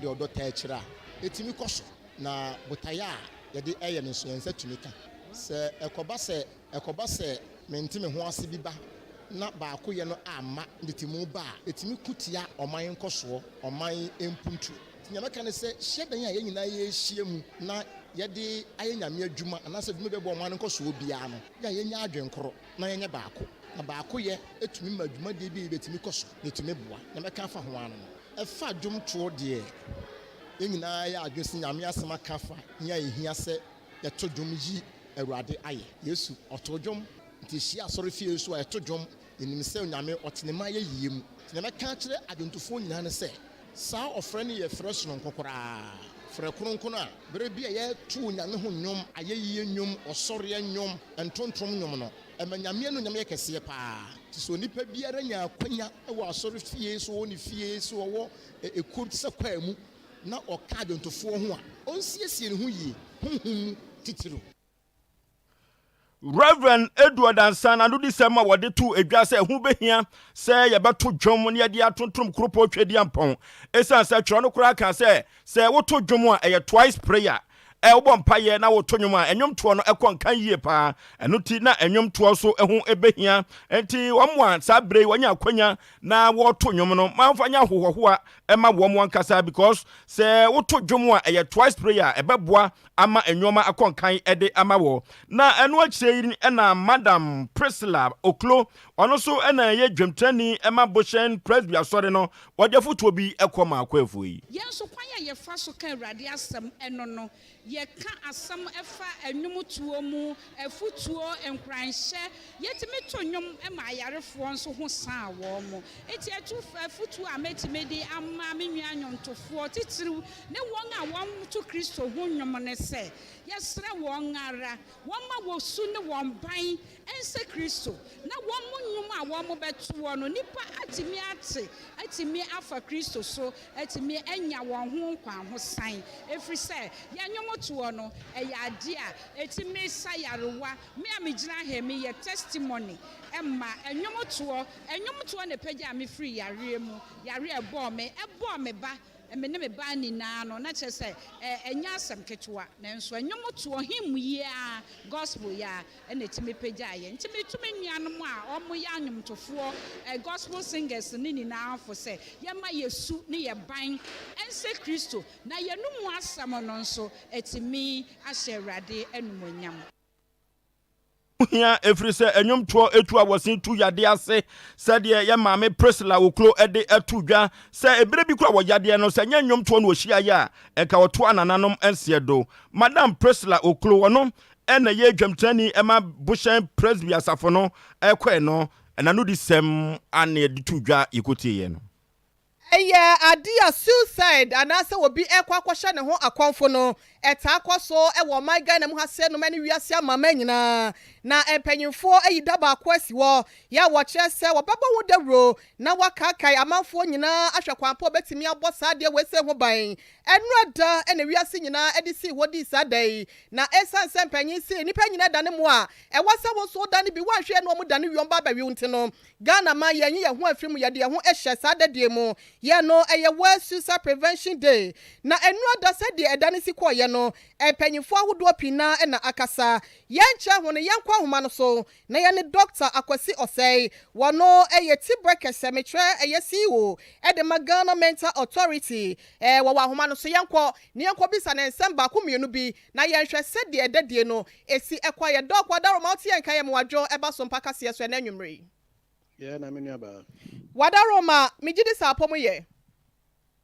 de ɔdɔ taa akyire a, ɛtumi kɔ so, na botaeɛ a yɛde yɛ no nso, yɛn nsa tumi ka. Sɛ ɛkɔba sɛ ɛkɔba sɛ mente-me-ho-ase bi ba na baakoyɛ no amma ntetemu ba a, ɛtumi ko tia ɔman nkɔsoɔ, ɔman mpuntuo. Nti nea mɛka ne sɛ, hyiadan a yɛn nyinaa yɛrehyia mu na yɛde ayɛ Nyame adwuma anaasɛ adwuma bi a ɛbɛboa ɔman no nkɔsoɔ biara no, yɛ a yɛnyɛ adwene koro na yɛnyɛ baako. Na baakoyɛ tumi ma dwumadie bi a yɛbɛtumi kɔ so na ɛtumi boa. Nea mɛka afa ho ara no no. Ɛfa dwomtoɔ deɛ, yɛn nyinaa yɛ adwene sɛ Nyame asɛm aka afa hia a ɛhia sɛ yɛto dwom yi Awurade ayɛ. Yesu, ɔtoo dwom. Nti yɛhyia asɔrefie nso a, yɛto dwom. Yɛnim sɛ Onyame, ɔte ne mma ayɛyie mu. Nti nea mɛka akyerɛ adwontofoɔ nyinaa ne sɛ, saa ɔfrɛ no yɛ frɛ sononko koraa. Frɛ kronkron a berɛ bi a yɛto Onyame ho nnwom, ayɛyie nnwom, ɔsɔreɛ nnwom, ntontom nnwom no, ɛma Nyame anuonyam yɛ kɛseɛ paa. Nti sɛ onipa biara nya akwanya wɔ asɔrefie, sɛ ɔwɔ ne fie, sɛ ɔwɔ ekuo bi te sɛ kwaa mu, na ɔka adwontofoɔ ho a, ɔnsiesie ne ho yie, honhom mu titiriw. Rev. Edward Ansah n'anodisɛm a wɔde too dwa sɛ ɛho behia sɛ yɛbɛto dwom na yɛde atontom kuropɔn Tweduampɔn esiane sɛ twerɛ no koraa ka sɛ sɛ woto dwom a ɛyɛ twice prayer ɛ wobɔ mpaeɛ na woto nnwom a nnwomtoɔ no ɛkɔ nkan yie paa ɛno ti na nnwomtoɔ nso ho ɛbɛhia nti wɔn a saa berɛ yi wɔanya akwanya na wɔto nnwom no mamfa nyɛ ahohoahoa ɛma wɔn ankasa because sɛ woto dwom a ɛyɛ twice prayer ɛbɛboa ama nnoɔma akɔ nkan de ama wɔ. Na ɛno akyire yi na Madam Priscilla Oklo, ɔno nso na ɛyɛ dwamtirani ma Bohyɛn Presby Asɔre no, ɔde afotuo bi kɔ maa Kwaefoɔ yi. Yɛn nso, kwan a yɛfa so ka Awurade asɛm no no, yɛka asɛm fa nnwomtoɔ mu, afutuo, nkuranhyɛ. Yɛtumi to nnwom ma ayarefoɔ nso ho san wɔn. Enti afutuo a mɛtumi de ama me nua nnwontofoɔ, titiriw ne wɔn a wɔto Kristo ho nnwom ne sɛ, yɛsrɛ wɔn ara, wɔmma wɔn su ne wɔn ban nsɛ Kristo, na wɔn nnwom a wɔbɛtoɔ no, nnipa atumi ate, atumi afa Kristo so, atumi anya wɔn ho nkwahosan, ɛfiri sɛ yɛn nnwomtoɔ no, ɛyɛ adeɛ a ɛtumi sa yarewa. Me a megyina ha yi, meyɛ testimony ma nnwomtoɔ. Nnwomtoɔ na ɛpagyaa me firii yareɛ mu, yareɛ a ɛbɔɔ me, ɛbɔɔ me ba, Me ne me ba nyinaa no, na kyerɛ sɛ ɛnyɛ asɛm ketewa. Nanso nnwomtoɔ, hymn yi ara, gospel yi ara na ɛtumi pagyaa yɛn. Nti metu me nuanom a wɔyɛ anwomtofoɔ, gospel singers no nyinaa fo sɛ, yɛmma yɛn su ne yɛn ban nsɛ Kristo, na yɛn anomu asɛm no nso atumi ahyɛ Awurade animuonyam. Ho hia ɛfiri sɛ nnwomtoɔ tu awɔsen tu yadeɛ ase sɛdeɛ yɛn maame Priscilla Oklo de to dwa sɛ ɛberɛ bi koraa wɔ yadeɛ no sɛ ɛnyɛ nnwomtoɔ na ɔhyiaeɛ a ɛnka ɔtoa nananom nseɛ do. Madam Priscilla Oklo ɔno na ɛyɛ dwamtenani ma Bohyɛn Presby asafo no kɔɛ no n'anodisɛm a na yɛde to dwa yɛkɔtieeɛ no. Ɛyɛ ade a suicide anaasɛ obi rekɔ akɔhyɛ ne ho akɔmfo no, ɛtaa kɔ so wɔ ɔman Ghana mu ha sɛnom ne wiase amanaman nyinaa. Na mpanyimfoɔ ayi da baako asi hɔ yɛ a wɔkyerɛ sɛ wɔbɛbɔ ho dawuro na wɔakaakae amanfoɔ nyinaa ahwɛ kwan pa a wɔbɛtumi abɔ saa adeɛ wei sei ho ban. Ɛnora da na wiase nyinaa de sii hɔ dii saa da yi. Na ɛsiane sɛ mpanyin se nnipa nyinaa dane mmoa a ɛwɔ sɛ wo nso wodane bi, woanhwɛ yie na wɔdane wie wɔn ba abɛwe wo nti no, Ghana man yɛnyi yɛn ho amfiri mu yɛde yɛn ho hyɛ saa dɛdeɛ mu yɛ no ɛyɛ World Suicide Prevention Day na ɛnura da sɛdeɛ ɛda no si kɔɔyɛ no mpanyinfoɔ ahodoɔ pii naa na akasa yɛnkyɛ ho no yɛnkɔ ahoma no so na yɛne Doctor Akwasi Osei wɔno ɛyɛ tibrɛ kɛsɛ mekyerɛ ɛyɛ CEO ɛde ma Ghana Mental Authority ɛɛ wɔwɔ ahoma no so yɛnkɔ na yɛnkɔ bisa no nsɛm baako mmienu bi na yɛnhwɛ sɛdeɛ ɛdɛdeɛ no Esi ɛkwa yɛ dɔk wadaroma wote yɛn nka yɛ moadwo ɛba so mpa kaseɛ so ɛnɛ anwummerɛ yi. Yɛ na me nua baa. Wadaroma me gyidi sɛ apɔ mu yɛ.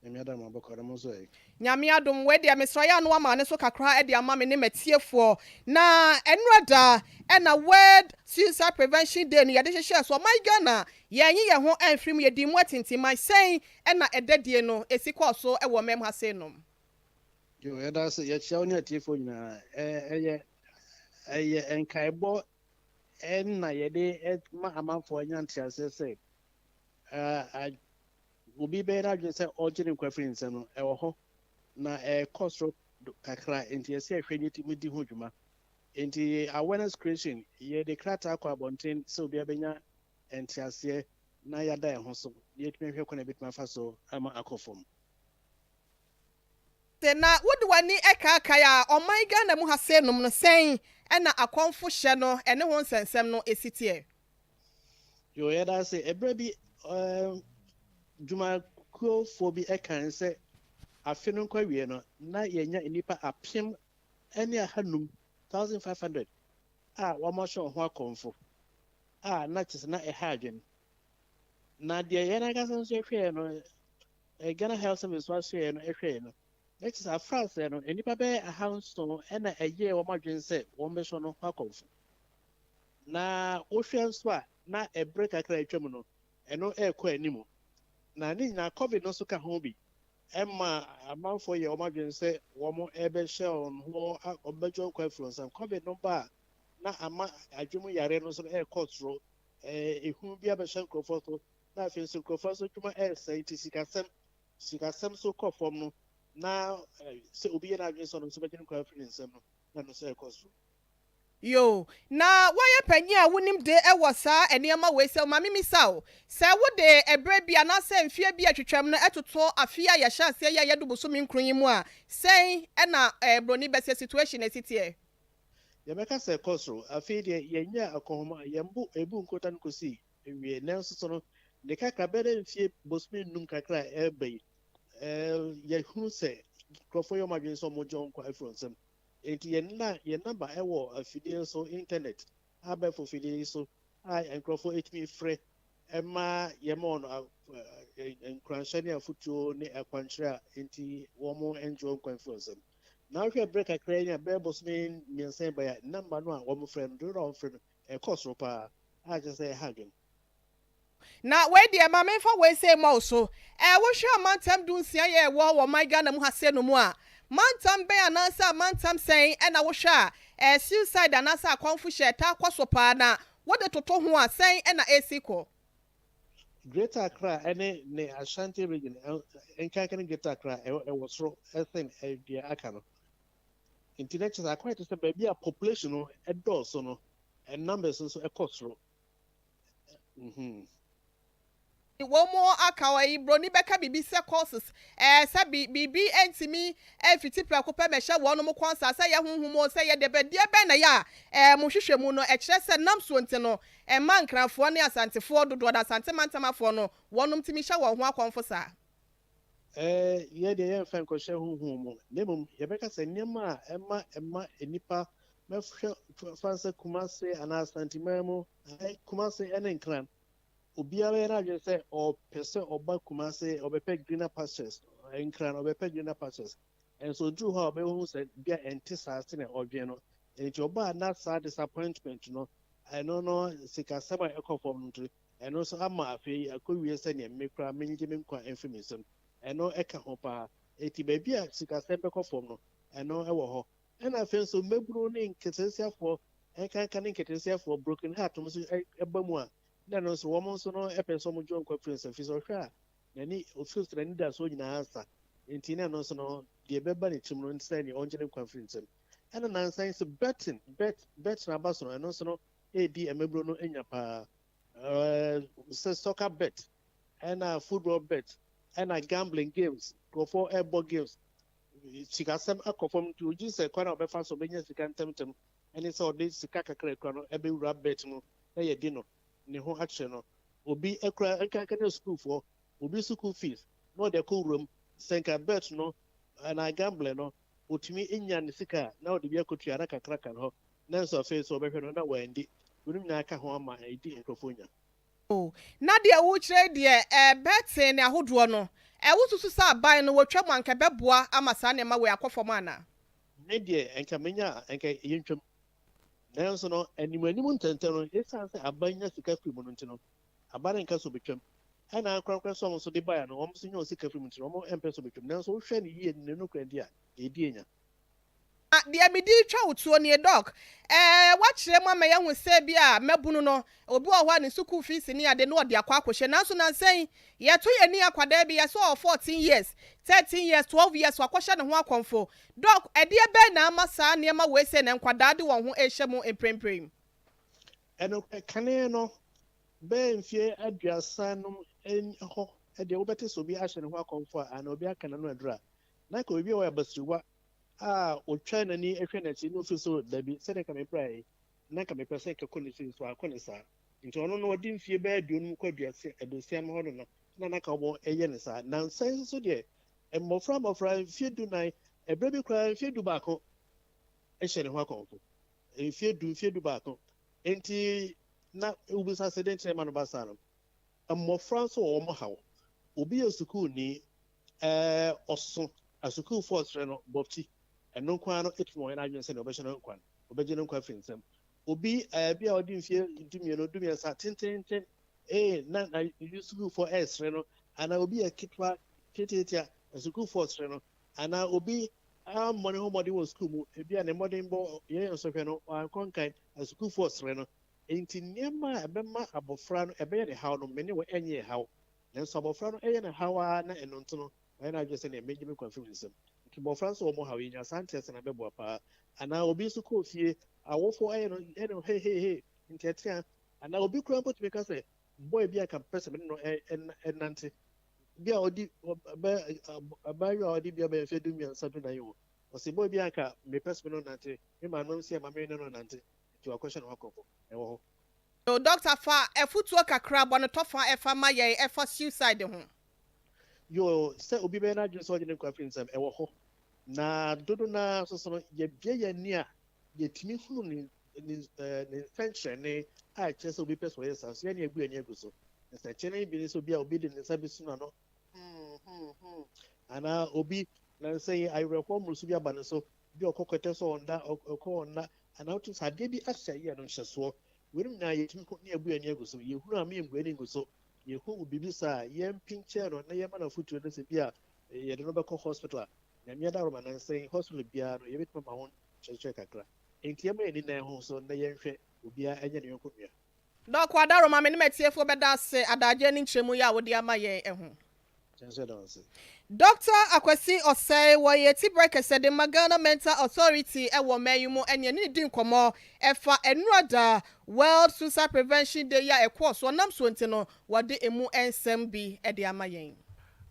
Nyame adom abɔkɔ na mo nso ɛ. Nyame adom wei deɛ mesrɛ yɛ a na wama ne so kakra de ama me ne matiefoɔ na ɛnora da ɛna world suicide prevention day no yɛde hyehyɛɛ so ɔman Ghana yɛanyi yɛn ho amfiri mu yɛdii mu atintimman sɛn ɛna ɛdadie no ɛsi kɔɔ so wɔ ɔman mu ha sei nom. Yo, yɛda ase. Yɛkyia wo ne atiefoɔ nyinaa. Ɛyɛ ɛyɛ nkaebɔ na yɛde ma amanfoɔ anya nteaseɛ sɛ obi bɛyɛ n'adwene sɛ ɔregye ne nkwa firi nsam no, ɛwɔ hɔ na ɛrekɔ soro kakra, nti ɛsɛ yɛhwɛ ne yɛtumi di ho dwuma. Nti awareness creation, yɛde krataa kɔ abɔnten sɛ obiara bɛnya nteaseɛ na yɛada yɛn ho so na yɛatumi ahwɛ kwan a yɛbɛtumi afa so ama akɔ fam. Na wode w'ani kaakae a, ɔman Ghana mu ha sei nom no, sɛn na akɔmfo hyɛ no ne ho nsɛnsɛm no si teɛ? Yo, yɛda ase. Ɛberɛ bi, dwumakuofoɔ bi kae sɛ afe no nkɔ awieɛ no, na yɛanya nnipa 1500, 1,500, a wɔahyɛ wɔn ho akɔmfo a na kyerɛ sɛ na ɛha adwene. Na deɛ yɛn ankasa nso yɛhwɛeɛ no, Ghana Health Service nso ahwɛeɛ no hwɛeɛ no, na kyerɛ sɛ afraseɛ no, nnipa bɛyɛ 700 na ɛyɛɛ wɔn adwene sɛ wɔbɛhyɛ no ho akɔmfo. Na wohwɛ nso a, na ɛberɛ kakra a atwam no, ɛno ɛrekɔ anim. Na ne nyinaa COVID no nso ka ho bi. Ɛma amanfoɔ yɛ wɔn adwene sɛ wɔbɛhyɛ wɔn ho, wɔbɛgye wɔn nkwa afiri wɔn nsam. COVID no ba a, na ama adwene mu yareɛ no nso ɛrekɔ soro. Ehu bi abɛhyɛ nkurɔfoɔ so, na afei nso nkurɔfoɔ nso adwuma ɛresɛe nti sikasɛm, sikasɛm nso kɔ fam no, na sɛ obi yɛ n'adwene sɛ ɔno nso bɛgye ne nkwa afiri ne nsam no, na ɛno nso ɛrekɔ soro. Yoo, na woayɛ panyin a wunim de wɔ saa nneɛma wei sɛ, ma mimmisa wo, sɛ wode ɛberɛ bi anaasɛ mfeɛ bi a atwitwam no toto afe yi a yɛhyɛ aseɛ yi a yɛadu bosome nkron yi mu a, sɛn na broni bɛsɛ situation asi teɛ? Yɛbɛka sɛ ɛkɔ soro. Afei deɛ yɛnyaa akɔnhoma a yɛn bo ɛbu nkota no kɔsii awiei. Nanso so no, ne kakra bɛyɛ dɛ mfeɛ bosome nnum kakra a ɛreba yi, yɛhunu sɛ nkurɔfoɔ yɛ wɔn adwene sɛ wɔregye wɔn nkwa afiri wɔn nsam. Enti yɛn na yɛn namba wɔ afidie so, internet, abɛɛfo afidie yi so a nkurɔfoɔ tumi frɛ ma yɛma wɔn nkuranhyɛ ne afotuo ne akwankyerɛ a enti wɔn ngye wɔn nkwa mfiri wɔn nsam. Na wohwɛ berɛ kakra yi a bɛyɛ bosome 3 yi baeɛ a, namba no a wɔfrɛ no, dodoɔ a wɔfrɛ no, ɛkɔ soro paa a kyerɛ sɛ ɛha adwene. Na wei deɛ ma menfa wei sei mmɔ wo so, Ɛɛ wohwɛ amantam 16 yɛ ɛwɔ wɔ ɔman Ghana mu ha sei no mu a, mantam bɛn anaasɛ amantam sɛn na wohwɛ a ɛɛ suicide anaasɛ akɔmfo hyɛ taa kɔ so paa na wode toto ho a sɛn na ɛresi kɔ? Greater Accra ne ne Ashanti Region nkanka ne Greater Accra ɛwɔ soro sen deɛ aka no. Nti na kyerɛ sɛ akɔyɛ te sɛ baabi a population no dɔɔso no, numbers nso kɔ soro. Wɔn aka ayi broni bɛka biribi sɛ courses ɛɛ sɛ bi biribi ntumi mfiti prɛko pɛ mɛhyɛ wɔn kɔn saa sɛ yɛ honhom o sɛ yɛ deɛ bɛ deɛ bɛn na yɛ a ɛɛ mo hwehwɛ mu no ɛkyerɛ sɛ nam soɔ nti no ɛma Nkranfoɔ ne Asantefoɔ dodoɔ no Asante mantamafoɔ no wɔnom tumi hyɛ wɔn ho akɔmfo saa. Ɛɛ yɛ deɛ yɛmfa nkɔhyɛ honhom mu na mmom yɛbɛka sɛ nneɛma a ɛma ɛma nnipa mɛhwɛ fa sɛ Kumase anaa Asanteman mu Kumase ne Nkran obiara bɛyɛ n'adwene sɛ ɔpɛ sɛ ɔba Kumase ɔbɛpɛ greener pastures, Nkran ɔbɛpɛ greener pastures. Nso oduru hɔ a ɔbɛhu sɛ bia ɛnte saa sɛnea ɔdwen no. Nti ɔbaa na saa disappointment no, ɛno no sikasɛm a ɛkɔ fam no nti, ɛno nso ama afei akɔwie sɛnea me koraa mengye me nkwa mfiri me nsam. Ɛno ɛka ho paa. Nti baabi a sikasɛm bɛkɔ fam no, ɛno ɛwɔ hɔ. Ɛna afei nso mmabunu ne nketeesiafoɔ, nkanka ne nketeesiafoɔ, broken heart nso ɛba mu a, na ɛno nso wɔn nso no ɛpɛ sɛ wɔn gye wɔn nkwa firi nsam. Firi sɛ ɔhwɛ a n'ani, ɔfiri sɛ n'anidasoɔ nyinaa asa. Nti na ɛno nso no deɛ ɛbɛba ne tirim no sɛ deɛ ɔngye ne nkwa mfiri nsam. Ɛna nansa yi nso betting, bet, bet na aba so no, ɛno nso no ɛredi mmabunu no nya paa. Ɛɛ sɛ soccer bet, ɛna football bet, ɛna gambling games, nkurɔfoɔ ɛrebɔ games. Sikasɛm akɔ fam nti ogye sɛ kwan a ɔbɛfa so ɔbɛnya sika ntɛmntɛm ɛne sɛ ɔde sika kakra akura no ɛbɛwura bet mu na yɛdi no ne ho akyerɛ no. Obi akura nkanka ne sukuufoɔ, obi sukuu fees na ɔde akɔ wuram sɛ nka bet no anaa gambling no otumi nya ne sika a na ɔde bi akɔtua na kakra ka hɔ nanso afei nso ɔbɛhwɛ no na wandi. Weinom nyinaa ka ho ama ɛdi nkurɔfoɔ nya. O, na deɛ worekyerɛ yi deɛ, ɛɛ, bɛtee ne ahodoɔ no, ɛɛ, wosusu sɛ aban no, wɔtwa mu a, anka ɛbɛboa ama saa nneɛma wei akɔ fam anaa? Me deɛ, anka menya a, anka yɛntwam. Nanso no, animuanim ntɛmntɛm no, esiane sɛ aban nya sika firi mu no nti no, aban renka sɛ ɔbɛtwam. Ɛnna ankorankora nso a wɔn nso de baeɛ no, wɔn nso nya wɔn sika firi mu nti no, wɔmpɛ sɛ wɔbɛtwam. Nanso wohwɛ no yie ne nokorɛdie a, ɛredi anya. Na deɛ mede retwa wo tuo nie, Doc. Ɛɛ, woakyerɛ mu ama yɛahu sɛ ebia mmabunu no, obi wɔ hɔ a ne sukuu fees ne ade no ɔde akɔ akɔhyɛ. Nanso nnansa yi, yɛto yɛn ani akwadaa bi, yɛsɛ ɔwɔ 14 years, 13 years, 12 years, wakɔhyɛ ne ho akɔmfo. Doc, ɛdeɛ bɛn na ama saa nneɛma wei sei na nkwadaa de wɔn ho rehyɛ mu mprempren? Ɛnokorɛ, kane no, bɛyɛ mfeɛ aduasa nom hɔ deɛ wobɛte sɛ obi ahyɛ ne ho akɔmfo a, anaa obi aka n'ano aduru a. Na nka obi a ɔyɛ abasiriwa a ɔtwa n'ani hwɛ n'akyi na ɔfiri so dabi sɛdeɛ nka me bra yi na nka mepɛ sɛ nka kɔ ne sei nso ankɔ ne saa. Nti ɔno no ɔde mfie bɛyɛ aduonum kɔ aduasia aduosia no hɔ no no na na nka wɔn yɛ ne saa. Nansa yi nso deɛ mmɔfra mmɔfra mfie dunan ɛberɛ bi koraa mfie dubaako hyɛ ne ho akɔmfo mfie du mfie dubaako nti na wobisa sɛ dɛn nti na ɛma no ba saa no. Mmɔfra nso wɔ wɔn haw. Obi yɛ sukuuni, ɛɛ, ɔso, asukuufoɔ resrɛ no bɔfti, ɛno nko ara no tumi wɔyɛ n'adwene sɛ nea ɔbɛhyɛ no nkwa no, ɔbɛgye no nkwa afiri nsam. Obi, ɛɛ, bi a ɔdi mfeɛ dumienu, dumiɛnsa, tententen, ee, na na sukuufoɔ resrɛ no, anaa obi yɛ ketewa, tiatiatia, asukuufoɔ resrɛ no, anaa obi ammɔ ne ho mmɔden wɔ sukuu mu, ebi a ne mmɔdenbɔ yɛ nsɔhwɛ no, wankɔ nkan, asukuufoɔ resrɛ no. Enti nneɛma a ɛbɛma abofra no ɛbɛyɛ ne haw no, me ne wo ɛnyɛ yɛn haw. Nanso abofra no ɛyɛ no haw ara na ɛno nti no, wayɛ n'adwene sɛ nea megye me nkwa mfi me nsam. Nti mmofra nso wɔn haw, yɛnya saa ntease no a ɛbɛboa paa. Anaa obi nso kɔɔ fie, awofo ayɛ no yɛ no hei hei hei, nteatea. Anaa obi koraa mpo tumi ka sɛ, boy bi a anka mepɛ sɛ me ne no nante, bi a ɔdi bɛ abaayewa a ɔde bi abɛyɛ mfeɛ dumiɛnsa dunan o, ɔse boy bi a anka mepɛ sɛ me ne no nante, me maame nom sɛ ɛma me ne no nante. Nti wakɔhyɛ ne ho akɔmfo. Ɛwɔ hɔ. So doctor fa afutuo kakra bɔ no tɔfa fa ma yɛn ɛfa suicide ho. Yoo, sɛ obi bɛyɛ n'adwene sɛ ɔgye ne nkwa firi nsam, ɛwɔ hɔ. Na dodo no ara nso so no, yɛbue yɛn ani a, yɛtumi hunu ne, ne, ne nsɛnkyerɛnne a ɛkyerɛ sɛ obi pɛ sɛ ɔyɛ saa. So yɛn ani agu yɛn ani agu so. Nsɛnkyerɛnne bi ne sɛ obi a obi de ne nsa bɛsu n'ano, hmm, hmm, hmm, anaa obi, nansa yi awerɛhoɔ mmoroso bi aba ne so, bi a ɔkɔ kɛtɛ so ɔnda, ɔkɔ ɔnna, anaa wotum sɛ adeɛ bi ahyɛ yɛ no nhyɛsoɔ. Weinom nyinaa yɛtumi hu ne yɛbu yɛn ani agu so. Yɛhunu a, ma yɛmbu yɛn ani ngu so. Yɛhu biribi saa a, yɛmpinkyɛn no na yɛma no afotuo no sɛ bi a yɛde no bɛkɔ hospital a, Nyame adaworoma nansa yi hospital biara no yɛbɛtumi ama ho nkyerɛkyerɛ kakra. Enti yɛmma yɛn ani nna yɛn ho so na yɛnhwɛ obiara nyɛ ne yɔnko nua. Dɔk Adaworoma me ne m'atiefoɔ bɛda ase adagyeɛ ne nkyerɛmu yi a wode ama yɛn ho. Kyɛ nso yɛda wo ase. Dɔkta Akwasi Osei, wɔyɛ Tibrɛ kɛsɛ de ma Ghana Mental Authority wɔ ɔman yi mu ɛne ɛne no di nkɔmmɔ ɛfa ɛnora da World Suicide Prevention Day yi a ɛkɔɔ soɔ nam soɔ nti no wɔde ɛmu nsɛm bi de ama yɛn.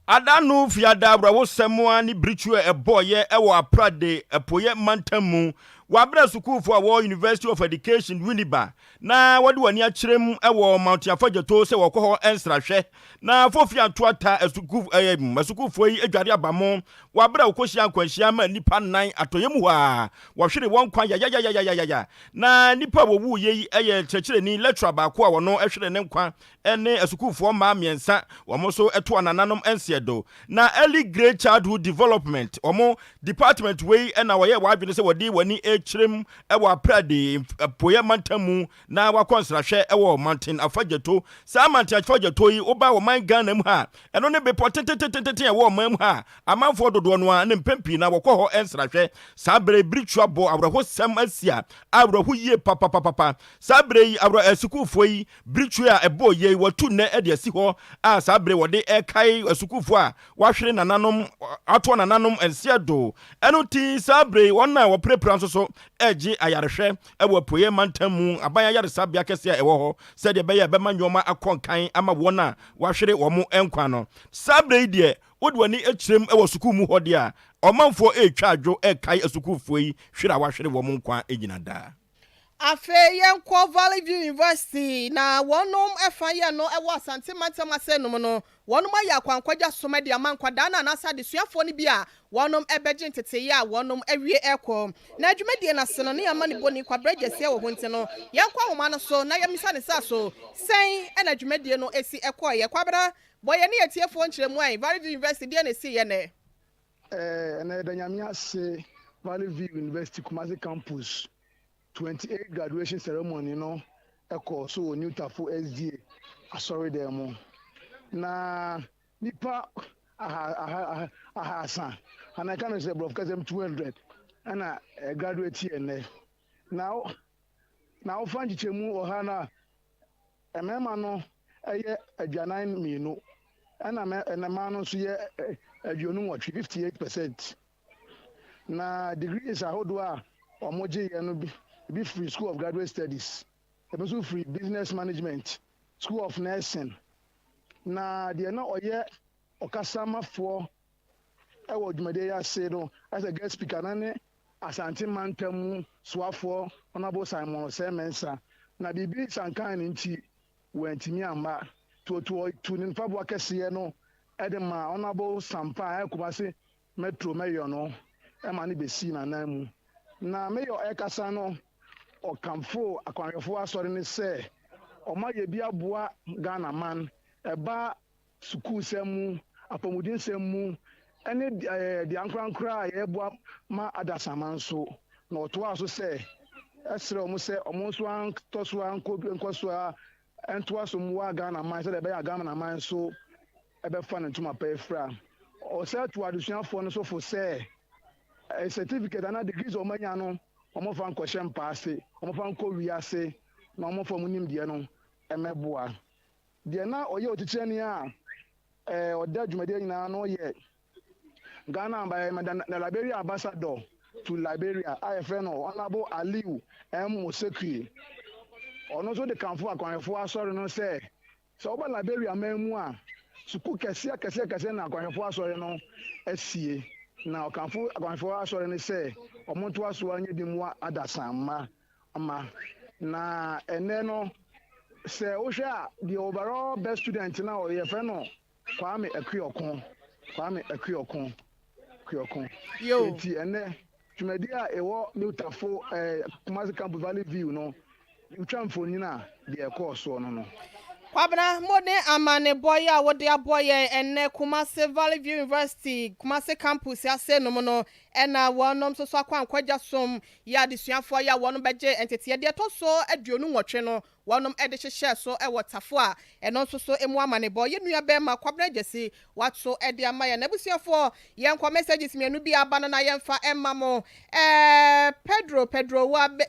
Ada no Fiada awerɛhosɛm ara ne birikyiw a ɛbɔeɛ wɔ Aprade Apueɛ Mantam mu wɔ aberɛ a sukuufoɔ a wɔwɔ University of Education, Winneba, na wɔde wɔn ani akyerɛ mu wɔ Mount Afadjato sɛ wɔkɔ hɔ nsrahwɛ. Na Fofi Anto Atta asukuufoɔ yi adware aba mo wɔ aberɛ a wɔkɔhyia nkwanhyia ma nnipa nnan atɔeɛ mu hɔ a wɔhwere wɔn nkwa yayayayayaya. Na nnipa a wɔwuiɛ yi yɛ kyerɛkyerɛni, lecturer, baako a ɔno hwere ne nkwa ne asukuufoɔ mmaa mmiɛnsa, wɔn nso toa nananom nseɛdo. Na Early Grade Childhood Development, wɔn department wei na wɔyɛɛ wɔn adwene sɛ wɔde wɔn ani rekyerɛ mu wɔ Aprade Apueɛ mantam mu na wɔakɔ nsrahwɛ wɔ Mountain Afadjato. Saa Mountain Afadjato yi, woba ɔman Ghana mu ha a, ɛno ne bepɔ tentententen a ɛwɔ ɔman mu ha a amanfoɔ dodoɔ no ara ne mpɛn pii no ara wɔkɔ hɔ nsrahwɛ. Saa berɛ yi, Biritua bɔ awerɛhosɛm asi a awerɛho yie papapapapa. Saa berɛ yi, awerɛ asukuufoɔ yi Bere a ɛbɔɔ yei, wɔatu nnɛ de asi hɔ a saa bere wɔde rekae asukuufo a wɔahwere nananom, atoa nananom nseɛ do. Ɛno nti, saa bere yi, wɔn a wɔpirapira nso so regye ayarehwɛ wɔ Apueeɛ Mantam mu aban ayaresabea kɛse a ɛwɔ hɔ sɛdeɛ ɛbɛyɛ a ɛbɛma nneɛma akɔ nkan ama wɔn a wɔahwere wɔn nkwa no. Saa bere yi deɛ, wode w'ani kyerɛm wɔ sukuu mu hɔ deɛ a, ɔmanfoɔ retwa adwo rekae asukuufoɔ yi hwere a wɔahwere wɔn nkwa nyina daa. Afei yɛnkɔ Valley View University na wɔnom ɛfa yɛ no ɛwɔ Asante mantam ase nom no, wɔnom ayɛ akwankwagya som de ama nkwadaa no anaasɛ adesuafoɔ no bi a wɔnom ɛbɛgye nteteeɛ a wɔnom awie ɛkɔ. Na dwumadie no ase no ne amanebɔni Kwabrɛ Gyasiɛ wɔ hɔ nti no yɛnkɔ ahoma no so na yɛmmisa no sɛ aso sɛn na dwumadie no ɛsi ɛkɔeɛ. Kwabena, bɔ yɛne yɛn atiefoɔ nkyerɛmu ɛ, Valley View University deɛn na ɛsiiɛ nnɛ? Ɛnnɛ yɛda Nyame ase Valley View University Kumasi Campus 28 graduation ceremony no kɔɔ so wɔ New Tafo SDA asɔredan mu. Na nipa aha aha ahaasa anaa ɛka no sɛ borɔfo kasa mu 200 ɛna graduate yɛ nnɛ. Na na wofa nkyekyɛmu ɔha no a Mmarima no yɛ 42 ɛna mmaa no nso yɛ 58, 58 percent. Na degrees ahodoɔ a wɔgyeeɛ no bi firi School of Graduate Studies, ebi nso firi Business Management, School of Nursing. Na deɛ na ɔyɛ ɔkasamafoɔ wɔ dwumadie yi ase no as a guest speaker no ne Asante mantam mu soafoɔ Honourable Simon Osei Mensah, na biribi sankaa no nti wantumi amma. Nti ɔtuu ne mpaboa kɛseɛ no de maa Honourable Sampa a ɛyɛ Kumasi Metro Mayor no ma no bɛsii n'anan mu. Na Mayor rekasa no, ɔkamfoo Akwanhwɛfoɔ Asɔre no sɛ wɔayɛ bi aboa Ghana man ɛba sukuusɛm mu, apɔmudensɛm mu, ne deɛ ankorankoro a yɛboa ma adasamma nso. Na ɔtoaa so sɛ, ɛsrɛ wɔn sɛ wɔn nso antɔ so ara nkɔ so ara ntoa so mmoa Ghana man sɛdeɛ ɛbɛyɛ a Ghana man nso bɛfa ne ntoma pa afira. Ɔsan tuu adesuafoɔ no nso fo sɛ certificate anaa degrees a wɔanya no, wɔmfa nkɔhyɛ mpa ase, wɔmfa nkɔ wiase na wɔmfa wɔn nimdeɛ no mmɛboa. Deɛ na ɔyɛ otitirani a ɔda dwumadie nyinaa ano yɛ Ghana na Liberia Ambassador to Liberia a yɛfrɛ no Honourable Aliu M. Mosekue. Ɔno nso de kamfo Akwanhwɛfoɔ Asɔre no sɛ, sɛ woba Liberia man mu a, sukuu kɛseɛ akɛseɛ akɛseɛ na Akwanhwɛfoɔ Asɔre no asie. Na ɔkamfo Akwanhwɛfoɔ Asɔre no sɛ wɔntoa so ara nyɛ bi mmoa adasamma ma. Na ɛnnɛ no, sɛ wohwɛ a, the overall best student no a yɛfrɛ no Kwame Akuoko, Kwame Akuoko, Akuoko. Yo. Enti ɛnnɛ, dwumadi a ɛwɔ New Tafo, eh, Kumasi Campus Valley View no, wotwa mfonyin a, deɛ ɛkɔɔ soɔ no no. Kwabena, mo ne amanebɔ yi a wode abɔ yɛn ɛnnɛ Kumasi Valley View University, Kumasi Campus ase nom no, ɛna wɔnom nso so akɔ ankwagya som Yɛ adesuafoɔ yi a wɔnom bɛgye nteteɛ deɛ ɛtɔ so 28 no wɔnom de hyehyɛɛ so wɔ Tafo a ɛno nso so emu amanebɔ yɛ nua bɛɛma Kwabena Gyasi wato de ama yɛn. Abusuafoɔ yɛnkɔ messages mienu bi aba no na yɛnfa mma mo. Ɛɛ Pedro Pedro wa bɛ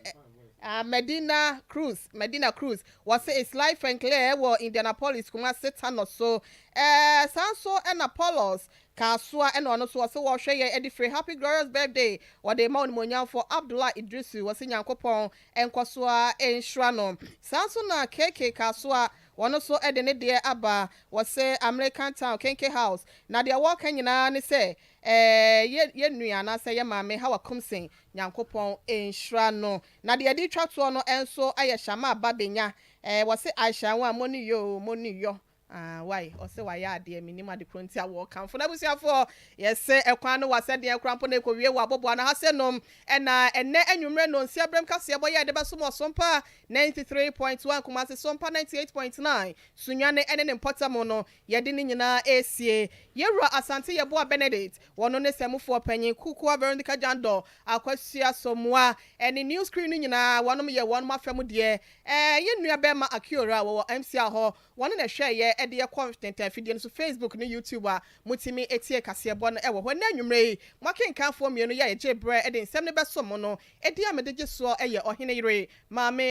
ah Medina Cruz Medina Cruz wɔse it's live and clear wɔ Indianapolis Kumasi Tanɔ so. Ɛɛ saa nso na Paulos Kasoa ɛna ɔno nso ɔse wɔhwɛ yɛn ɛde firi happy glorious birthday wɔde ma onimuonyamfoɔ Abdullah Iddrisu wɔse Nyankopɔn nkɔso ara nhyira no saa nso na KK Kasoa wɔno nso de ne deɛ aba wɔse American town Kenke house na deɛ wɔka nyinaa ne sɛ ɛɛ yɛ yɛ nua anaasɛ yɛ maame Hawa Kumsin Nyankopɔn nhyira no na deɛ yɛde retwa toɔ no nso yɛ Shama Ba Benya ɛɛ wɔse Aisha Nwa moni yɔ oo moni yɔ Ah wai ɔsɛ wayɛ adeɛ mennim ade korɔ nti a wɔkamfo no abusuafoɔ yɛsɛ ɛkwan no wasɛ deɛ koraa mpo na ɛkɔwie wɔ aboboa no ha sɛ nom ɛna ɛnɛ anwummerɛ nonsia berɛm kaseɛbɔ yɛ ɛde bɛsom wɔ Sompa 93.1 Kumasi Sompa 98.9 Sunyani ɛne ne mpɔtam no yɛde ne nyinaa ɛresie Yɛwura Asante Yeboah Benedict wɔno ne sɛmufoɔ panyin Kukua Veronica Jandor Akwasia Somoa ɛne news crew no nyinaa wɔnom yɛ wɔnom afa mu deɛ ɛɛ yɛn nua bɛɛma Akiora wɔwɔ MCR hɔ Wɔn na ɛhwɛ yɛ de yɛ kɔ ntentan afidie no so, Facebook ne YouTube a motumi tie kaseɛbɔ no wɔ hɔ. Ɛnnɛ anwummerɛ yi, mo akenkanfoɔ mmienu yi a yɛgyee berɛ de nsɛm no bɛsom mo no, edin a mede gye soɔ yɛ Ɔhene Yere, Maame.